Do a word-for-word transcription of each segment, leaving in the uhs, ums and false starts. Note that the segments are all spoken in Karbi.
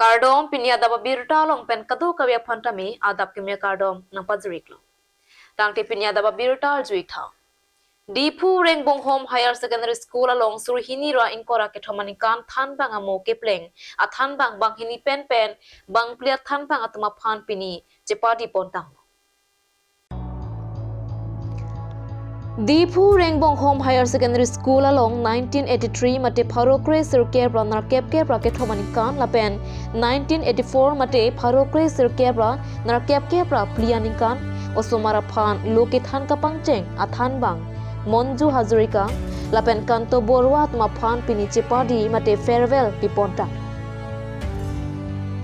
Kardom, pini adap abirta along pen kadokave aphan tame adap keme kardom nangpajir-iklo. Tangte pini adap abirta arju-ik tha. Diphu Rengbonghom Higher Secondary School along suri hini ra ingkoi ra kethom aningkan thanbang amo kepleng athanbang banghini pen pen bangphli athanbang atum aphan pini chepadi pon tanglo. Diphu Rengbonghom Higher Secondary School along nineteen eighty-three mate pharo kre sirkep ra nerkep kep ra kethom aningkan lapen nineteen eighty-four mate pharo kre sirkep ra nerkep kep ra phli aningkan osomar aphan lo kethan kapangcheng athanbang Manju Hazarika lapen Kanto Baruah atum aphan pini chepadi mate farewell pipon tang.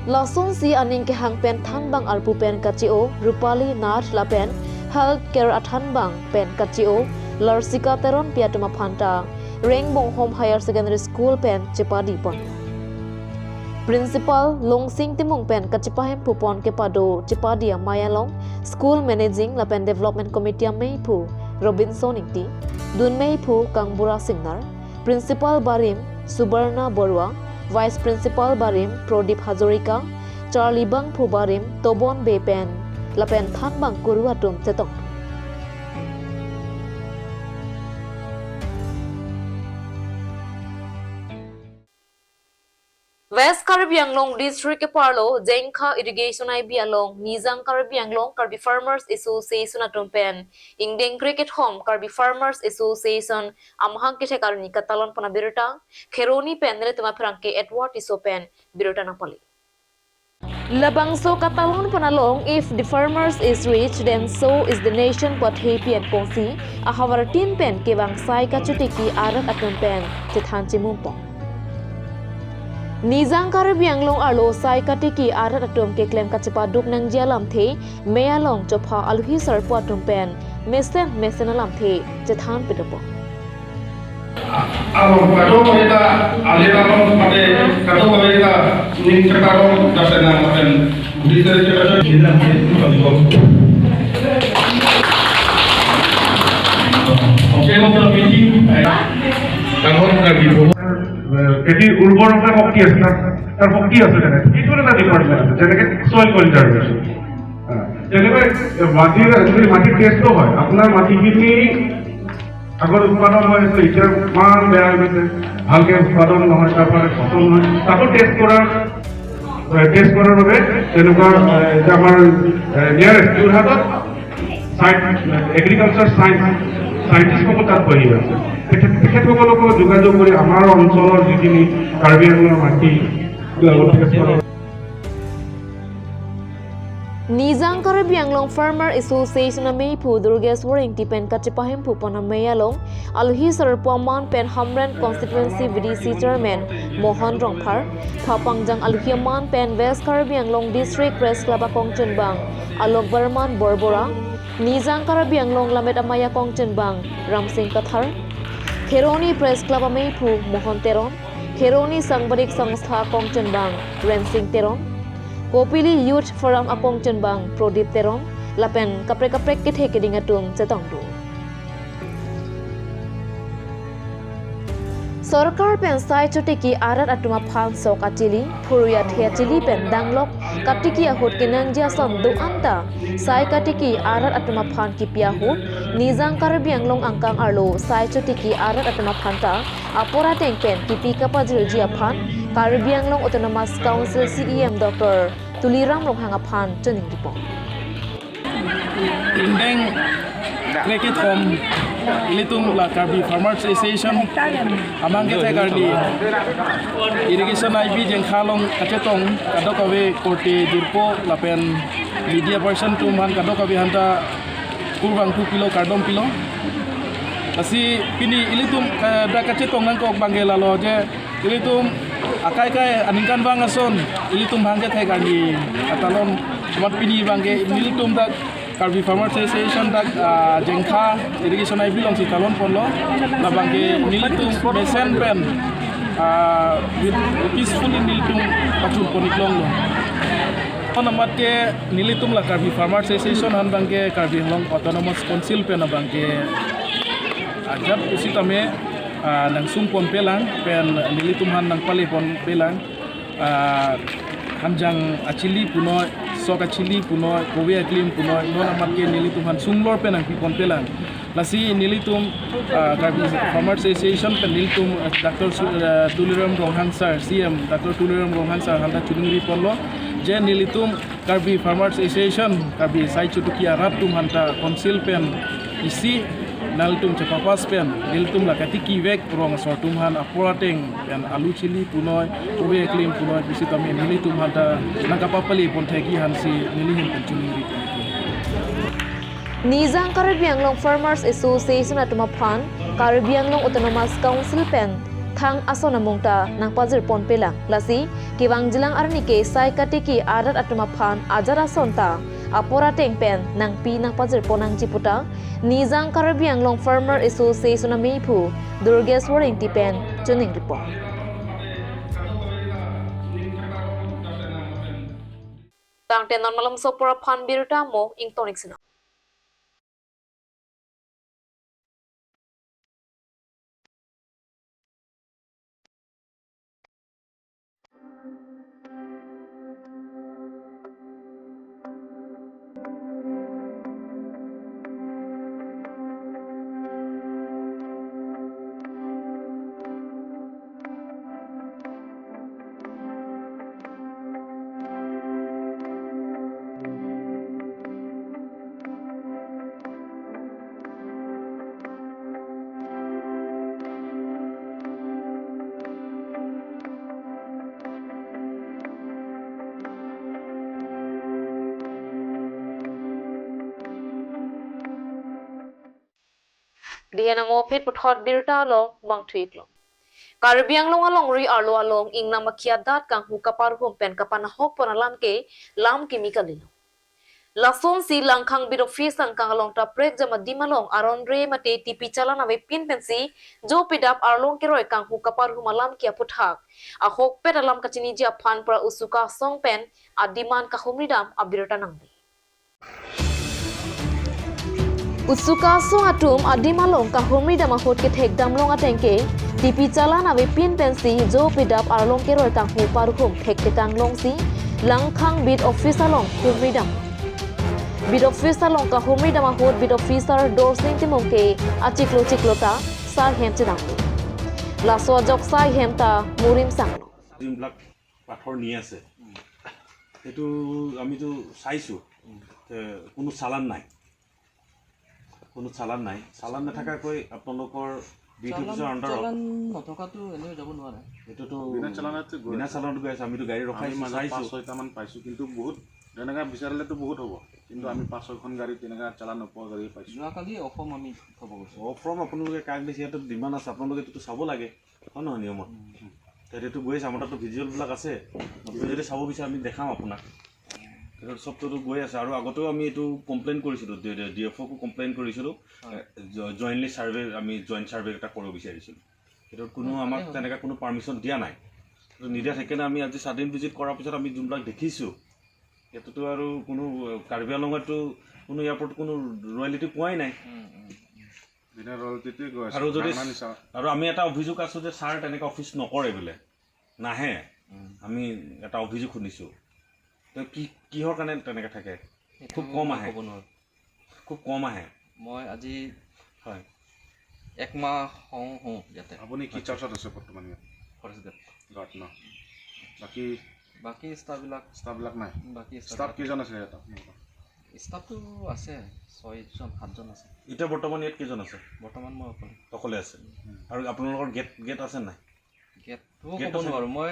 Lasonsi aning kehang pen thanbang arpu pen kache-o Rupali Nath lapen health care athanbang pen kache-o Larsika Teronpi atum aphan ta Rengbonghom Higher Secondary School pen chepadi pon. Principal Longsing Timung pen kachepahemphu pon kepado chepadi amei along School Managing lapen Development Committee ameiphu Robinson Ingti, dun meiphu Kangbura Singnar, Principal barim Subarna Baruah, Vice Principal barim Prodip Hazarika, charli bangphu barim Tobon Bey pen lapen thanbang kuru atum chetong. West Karbi Anglong District keparlo Jengkha Irrigation I B along Nijang Karbi Anglong Karbi Farmers Association atum pen ingdeng kre kethom Karbi Farmers Association amahang kethek arni katalon pon abirta Kheroni pen nelitum apherangke Edward Tisso pen birta nangpale. Labangso katalon pon along, "If the farmers is rich, then so is the nation," pu athepi pen kongsi ahavar tin pen kevang sai kachotiki arat atum pen chethan chemum pon. Nijang Karbi Anglong arlo sai katiki arat atum keklem kachepaduk nangji alamthe mei along chopha aluhi sarpo atum pen mesen mesen alamthe chethan pedopon. Along kado kita, alir along mate kado kita ning cekaro dasena maten budi dari cekaro. Oke, mau lebih. Kalau nggak gitu, খেতিৰ উৰ্বৰতা শক্তি আছে, তাৰ, তাৰ শক্তি আছে, তেনে সেইটো এটা ডিপাৰ্টমেণ্ট আছে, যেনেকে ছইল কনজাৰ্ভেশ্যন। তেনেকৈ মাটিৰ, যদি মাটিৰ টেষ্টো হয়, আপোনাৰ মাটিখিনি আগত উৎপাদন হৈ আছে, এতিয়া ইমান বেয়া হৈ গৈছে, ভালকে উৎপাদন নহয়, তাৰ পৰা ফচল নহয়, তাতো টেষ্ট কৰাৰ, টেষ্ট কৰাৰ বাবে তেনেকুৱা, এ, যে আমাৰ, এ, নিয়াৰেষ্ট যোৰহাটত চাই-, এগ্ৰিকালচাৰ চাইন্স, চাইণ্টিষ্টসকল তাত বহি আছে। তেখেত-, তেখেতসকলকো যোগাযোগ কৰি আমাৰ অঞ্চলৰ যিখিনি কাৰ্বি আংলঙৰ মাটি, এ, টেষ্ট কৰা Nijang Karbi Anglong Farmer Association ameiphu Durgeswar Ingti pen kachepahemphu pon amei along aluhi sarpo aman pen Hamren Constituency V D C Chairman Mohan Rongphar, phapangjang aluhi aman pen West Karbi Anglong District Press Club akongchunbang Alok Barman Borbora, Nijang Karbi Anglong Lammet Amei akongchunbang Ramsing Kathar, Kheroni Press Club ameiphu Mohan Teron, Kheroni Sangbadik Sangstha akongchunbang Rensing Teron, Kopili Youth Forum akongchunbang Prodip Teron, lapen kaprek kaprek kethe keding atum chetongdun. Sorkar pen sai chotiki arat atum aphan sok achili, phurui athe achili pen danglok katiki ahut kenangji ason do-an ta sai katiki arat atum aphan kipi ahut, Nijang Karbi Anglong angkang arlo sai chotiki arat atum aphan ta apor ateng pen kipi kapajirji aphan Karbi Anglong Autonomous Council C E M Doctor Tuliram Ronghang aphan choningri pon. Ingdeng kre kethom ilitum la Karbi Farmers Association amahang kethek arni Irrigation I B Jengkha along kachetong kadokave korte jirpo lapen media person atum aphan kadokave aphan ta kurvangthu pilo, kardom pilo. Lasi pini ilitum, eh, dak kachetong nangkok abangke lalo je ilitum akai kai aningkanvang ason ilitum abangke thek arni katalon, amat pini abangke nelitum dak Karbi Farmers Association dak, ah, Jengkha Irrigation I B alongsi talon ponlo. Labangke nelitum mesen pen, ah, with peacefully nelitum pachun pon-ik longlo. Amat ke nelitum la Karbi Farmers Association aphan abangke Karbi Anglong Autonomous Council pen abangke ajat pusitame, ah, nangsung ponpelang pen nelitum aphan nangpale ponpelang. Ah, Anjang achili punoi, sok achili punoi, kove aklim punoi, non amat ke nelitum aphan sunglor pen nangpiponpelang. Lasi nelitum, ah, Karbi Farmers Association pen nelitum, ah, Doctor Su-, ah, Tuliram Ronghang sir, C M Doctor Tuliram Ronghang sir aphanta choningriponlo. Je nelitum Karbi Farmers Association, Karbi Sai Chotiki arat atum aphanta council pen isi nelitum chepapas pen, nelitum la katiki vek rong asor atum aphan apor ateng pen alu chili punoi, kove aklim punoi, bisi tame nelitum aphanta nangkapapali ponthekji aphansi neli ahin pen choningri. Nijang Karbi Anglong Farmers Association atum aphan Karbi Anglong Autonomous Council pen thang ason amung ta nangpajirponpelang. Lasi kevangjilang arni ke sai katiki arat atum aphan ajat ason ta apor ateng pen nangpi nangpajirpon nangji pu ta Nijang Karbi Anglong Farmer Association ameiphu Durgeswar Ingti pen choningripon. Tangte non malomso apor aphan birta mo ingtonik sino. Dihen amo aphi puthot birta along bangthuiklo. Karbi Anglong alongri arlo along ingnam akhei adat kanghu kaparhum pen kapanahokpon alam ke lam kimi kalilo. Lasonsi Langkhang Beat Office angkang along ta prekjam adim along aron re mate T P challan avepin pensi jo pedap arlong keroi kanghu kaparhum alam ke aphuthak ahokpet alam kachiniji aphan pura usuka asong pen adiman kahumridam abirta nangdi. Usuka asong atum adim along kahumridam ahut kethekdam long ateng ke T P challan avepin pensi jo pedap arlong keroi kanghu parhum thektekang longsi Langkhang Beat Office along humridam. Beat Office along kahumridam ahut Beat Officer Dorsing Timung ke achiklo chiklo ta sar hem chedam. Laso ajok sar hem ta murim sanglo. যোনবিলাক পাথৰ নি আছে, সেইটো আমিতো চাইছোঁ, এ, কোনো চালান নাই, কোনো চালান নাই। চালান নাথাকাকৈ আপোনালোকৰ বিট চালান, অফিচৰ আণ্ডাৰত চালান নথকাটো এনেও যাব নোৱাৰে। এইটোতো বিনা চালানতো গৈ বিনা আছে। চালানত গৈ আছে। আমিতো গাড়ী আমি ৰখাইছোঁ, মাজত চাইছোঁ। পাঁচ ছয়টামান পাইছোঁ, কিন্তু বহুত তেনেকা বিচাৰিলেতো বহুত হ'ব, কিন্তু আমি পাঁচ ছয়খন গাড়ী তেনেকা চালান নোপোৱা গাড়ী পাইছোঁ। যোৱাকালি অসম আমি থ'ব গৈছোঁ। অসম আপোনালোকে কাক দিছে, ইয়াতো ডিমাণ্ড আছে, আপোনালোকে এইটোতো চাব লাগে। হয় নহয় নিয়মত? উম। তে এইটো গৈ আছে, আমাৰ তাততো ভিজুৱেলবিলাক আছে। আপুনি যদি চাব বিচাৰে, আমি দেখাম আপোনাক। এইটো চবটোতো গৈ আছে। আৰু আগতেও আমি এইটো কমপ্লেইন কৰিছিলোঁ, ডি-, ডি-, ডি এফ অ'কো কমপ্লেইন কৰিছিলোঁ। হয়। এ, জ-, জইণ্টলি ছাৰ্ভে, আমি জইণ্ট ছাৰ্ভে এটা কৰিব বিচাৰিছিলোঁ। সেইটোত কোনো হয়, আমাক হয়। তেনেকৈ কোনো পাৰ্মিশ্যন দিয়া নাই। সেইটো নিদিয়া, সেইকাৰণে আমি আজি ছাডেন ভিজিট কৰাৰ পিছত আমি যোনবিলাক দেখিছোঁ, ইয়াততো আৰু কোনো, এ, কাৰ্বি আংলঙতো কোনো ইয়াৰ ওপৰত কোনো ৰয়েলিটি পোৱাই নাই। উম, উম, উম। বিনা ৰয়েলিটিতে গৈ আছে। আৰু যদি ভাওনা নিচা। আৰু আমি এটা অভিযোগ আছোঁ যে ছাৰ তেনেকে অফিচ নকৰে বোলে, নাহে। উম। আমি এটা অভিযোগ শুনিছোঁ। তো কি, কিহৰ কাৰণে তেনেকে থাকে? সেইটো খুব কম মই আহে। ক'ব নোৱাৰোঁ। খুব কম আহে। মই আজি হয়। এক মাহ হওঁ, হওঁ ইয়াতে। আপুনি কি হয়। চাৰ্জত আছে বৰ্তমান ইয়াত? Forest guard. গাৰ্ড ন? বাকী বাকী ষ্টাফবিলাক ষ্টাফবিলাক নাই? বাকী ষ্টাফ ষ্টাফবিলাক কেইজন আছে ইয়াত আপোনালোকৰ? ষ্টাফটো আছে, ছয়জন, সাতজন আছে। এতিয়া বৰ্তমান ইয়াত কেইজন আছে? বৰ্তমান মই অকলে। অকলে আছে। উম। আৰু আপোনালোকৰ গেট, গেট আছে নাই? গেটটো গেট ক'ব আছে। নোৱাৰোঁ, মই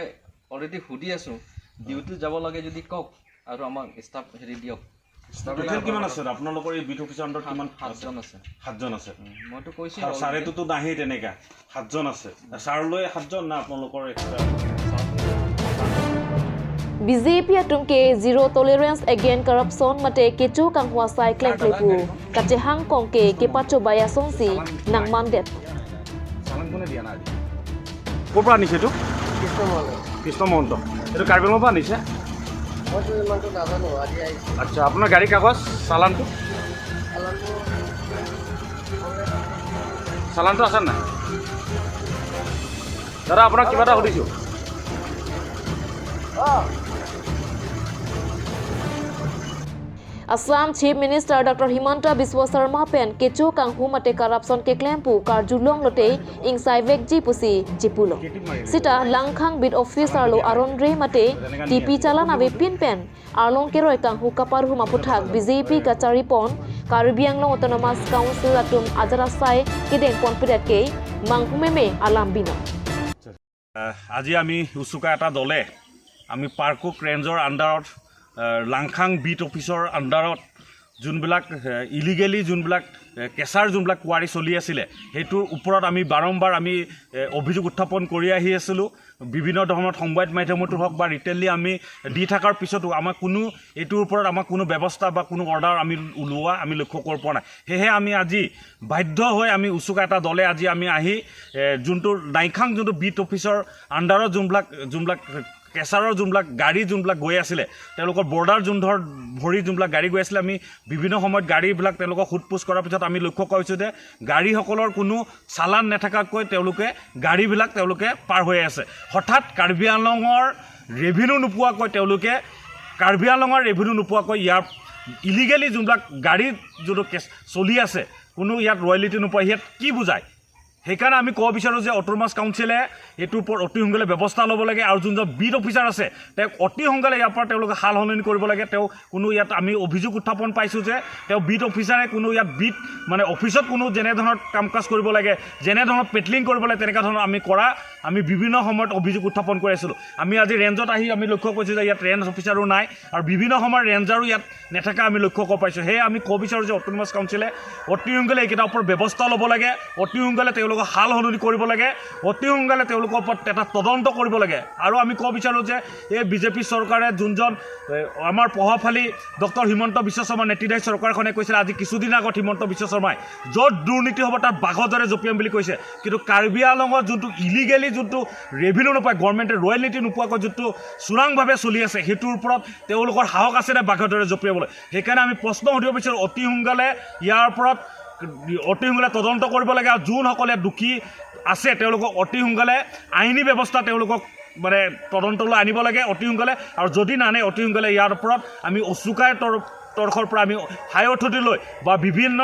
অলৰেডি সুধি আছোঁ। হয়। ডিউটিত যাব লাগে যদি কওক, আৰু আমাক ষ্টাফ হেৰি দিয়ক। ষ্টাফ টোটেল কিমান আছে আপোনালোকৰ এই বিট অফিচৰ আণ্ডাৰত? সাত-, কিমান আছে? সাতজন আছে। সাতজন আছে। উম, মইতো কৈছোঁ আৰু ছাৰেটোতো নাহেই তেনেকা। সাতজন আছে। ছাৰলৈ সাতজন না আপোনালোকৰ extra? BJP atum ke zero tolerance against corruption mate kecho kanghua sai klem klepu. Kachehang kong ke kepachobai asonsi nangmandet. চালান কোনে দিয়া নাই আজি? ক'ৰ পৰা আনিছে এইটো? কৃষ্ণ মহন্ত। কৃষ্ণ মহন্ত। এইটো কাৰ্বি আংলঙৰ পৰা আনিছে? মইতো ইমানটো নাজানো, আজি আহিছোঁ। আচ্ছা, আপোনাৰ গাড়ী কাগজ, চালানটো? চালানটো চালানটো আছে নাই? দাদা, আপোনাক কিবা এটা সুধিছোঁ। অ। Assam Chief Minister Doctor Himanta Biswa Sarma pen kecho kanghu mate corruption keklem pu karjulong lote ingsaivekji pusi chipulo. Sita Langkhang Beat Office arlo aron re mate T P challan avepin pen arlong keroi kanghu kaparhum aputhak B J P kacharipon Karbi Anglong Autonomous Council atum ajat asai kedengponpedet ke manghu meme alam binong. আহ, আজি আমি উচুকা এটা দলে আমি পাৰ্কুক ৰেঞ্জৰ আণ্ডাৰত, আহ, লাংখাং বিট অফিচৰ আণ্ডাৰত যোনবিলাক, আহ, ইলিগেলি যোনবিলাক, আহ, কেঁচাৰ যোনবিলাক কোৱাৰী চলি আছিলে, সেইটোৰ ওপৰত আমি বাৰম্বাৰ আমি, আহ, অভিযোগ উত্থাপন কৰি আহি আছিলোঁ। বিভিন্ন ধৰণত সংবাদ মাধ্যমতো হওক বা ৰিটেইনলি আমি দি থকাৰ পিছতো আমাৰ কোনো এইটোৰ ওপৰত আমাৰ কোনো ব্যৱস্থা বা কোনো অৰ্ডাৰ আমি ওলোৱা আমি লক্ষ্য কৰিব পৰা নাই। সেয়েহে আমি আজি বাধ্য হৈ আমি উচুকা এটা দলে আজি আমি আহি, এ, যোনটো নাইখাং যোনটো বিট অফিচৰ আণ্ডাৰত যোনবিলাক, যোনবিলাক কেঁচাৰৰ যোনবিলাক গাড়ী যোনবিলাক গৈ আছিলে, তেওঁলোকৰ বৰ্ডাৰ যোন ধৰ ভৰি যোনবিলাক গাড়ী গৈ আছিলে, আমি বিভিন্ন সময়ত গাড়ীবিলাক তেওঁলোকক সোধ পোছ কৰাৰ পিছত আমি লক্ষ্য কৰিছোঁ যে গাড়ীসকলৰ কোনো চালান নেথাকাকৈ তেওঁলোকে গাড়ীবিলাক তেওঁলোকে পাৰ হৈ আছে। হঠাৎ কাৰ্বি আংলঙৰ ৰেভিনিউ নোপোৱাকৈ তেওঁলোকে, কাৰ্বি আংলঙৰ ৰেভিনিউ নোপোৱাকৈ ইয়াৰ ইলিগেলি যোনবিলাক গাড়ী যোনটো কেছ চলি আছে, কোনো ইয়াত ৰয়েলিটি নোপোৱা, ইয়াত কি বুজায়? সেইকাৰণে আমি ক'ব বিচাৰোঁ যে অট'নমাছ কাউন্সিলে এইটোৰ ওপৰত অতি সোনকালে ব্যৱস্থা ল'ব লাগে আৰু যোনজন বিট অফিচাৰ আছে, তেওঁক অতি সোনকালে ইয়াৰ পৰা তেওঁলোকে সাল সলনি কৰিব লাগে। তেওঁ কোনো ইয়াত আমি অভিযোগ উত্থাপন পাইছোঁ যে তেওঁ বিট অফিচাৰে কোনো ইয়াত বিট মানে অফিচত কোনো যেনেধৰণৰ কাম কাজ কৰিব লাগে, যেনেধৰণৰ পেট্ৰলিং কৰিব লাগে, তেনেকুৱা ধৰণৰ আমি কৰা, আমি বিভিন্ন সময়ত অভিযোগ উত্থাপন কৰি আছিলোঁ। আমি আজি ৰেঞ্জত আহি আমি লক্ষ্য কৰিছোঁ যে ইয়াত ৰেঞ্জ অফিচাৰো নাই আৰু বিভিন্ন সময়ত ৰেঞ্জাৰো ইয়াত নেথাকা আমি লক্ষ্য কৰিব পাইছোঁ। সেয়ে আমি ক'ব বিচাৰোঁ যে অট'নমাছ কাউন্সিলে অতি সোনকালে এইকেইটাৰ ওপৰত ব্যৱস্থা ল'ব লাগে, অতি সোনকালে তেওঁলোকক সাল সলনি কৰিব লাগে, অতি সোনকালে তেওঁলোকৰ ওপৰত এটা তদন্ত কৰিব লাগে। আৰু আমি ক'ব বিচাৰোঁ যে এই বিজেপি চৰকাৰে যোনজন, এ, আমাৰ প্ৰভাৱশালী ডক্টৰ হিমন্ত বিশ্ব শৰ্মা নেতৃত্বাধীন চৰকাৰখনে কৈছিলে, আজি কিছুদিন আগত হিমন্ত বিশ্ব শৰ্মাই য'ত দুৰ্নীতি হ'ব তাত বাঘৰ দৰে জঁপিয়াম বুলি কৈছে। কিন্তু কাৰ্বি আংলঙত যোনটো ইলিগেলি যোনটো ৰেভিনিউ নোপায়, গভৰ্ণমেণ্টে ৰয়েলিটি নোপোৱাকৈ যোনটো চোৰাংভাৱে চলি আছে, সেইটোৰ ওপৰত তেওঁলোকৰ সাহস আছেনে বাঘৰ দৰে জঁপিয়াবলৈ? সেইকাৰণে আমি প্ৰশ্ন সুধিব বিচাৰোঁ, অতি সোনকালে ইয়াৰ ওপৰত অতি সোনকালে তদন্ত কৰিব লাগে আৰু যোনসকলে দোষী আছে তেওঁলোকক অতি সোনকালে আইনী ব্যৱস্থা তেওঁলোকক মানে তদন্তলৈ আনিব লাগে অতি সোনকালে। আৰু যদি নানে অতি সোনকালে ইয়াৰ ওপৰত আমি উচুকা তৰফ তৰফৰ পৰা আমি হাই অথৰিটি লৈ বা বিভিন্ন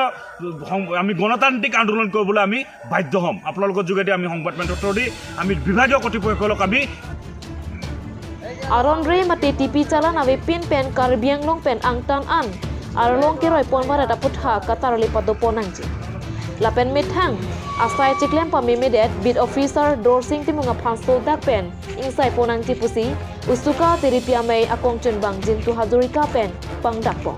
সং-, আমি গণতান্ত্ৰিক আন্দোলন কৰিবলৈ আমি বাধ্য হ'ম। আপোনালোকৰ যোগেদি আমি সংবাদ মাধ্যমৰ থ্ৰুদি আমি বিভাগীয় কৰ্তৃপক্ষসকলক আমি Aron re mate T P challan avepin pen Karbi Anglong pen angtan an arlong keroi ponvaret aputhak katarli padopon nangji. Lapen methang asai chiklem pamemedet beat officer Dorsing Timung aphan sodak pen ingsaipon nangji pusi usuka tiripi amei akongchunbang Jintu Hazarika pen pangdakpon.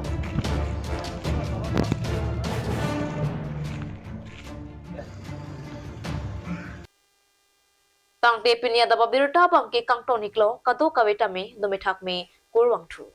Tangte pini adap abirta abangke kangton iklo, kadokave tame dome thakme, kurvangthu.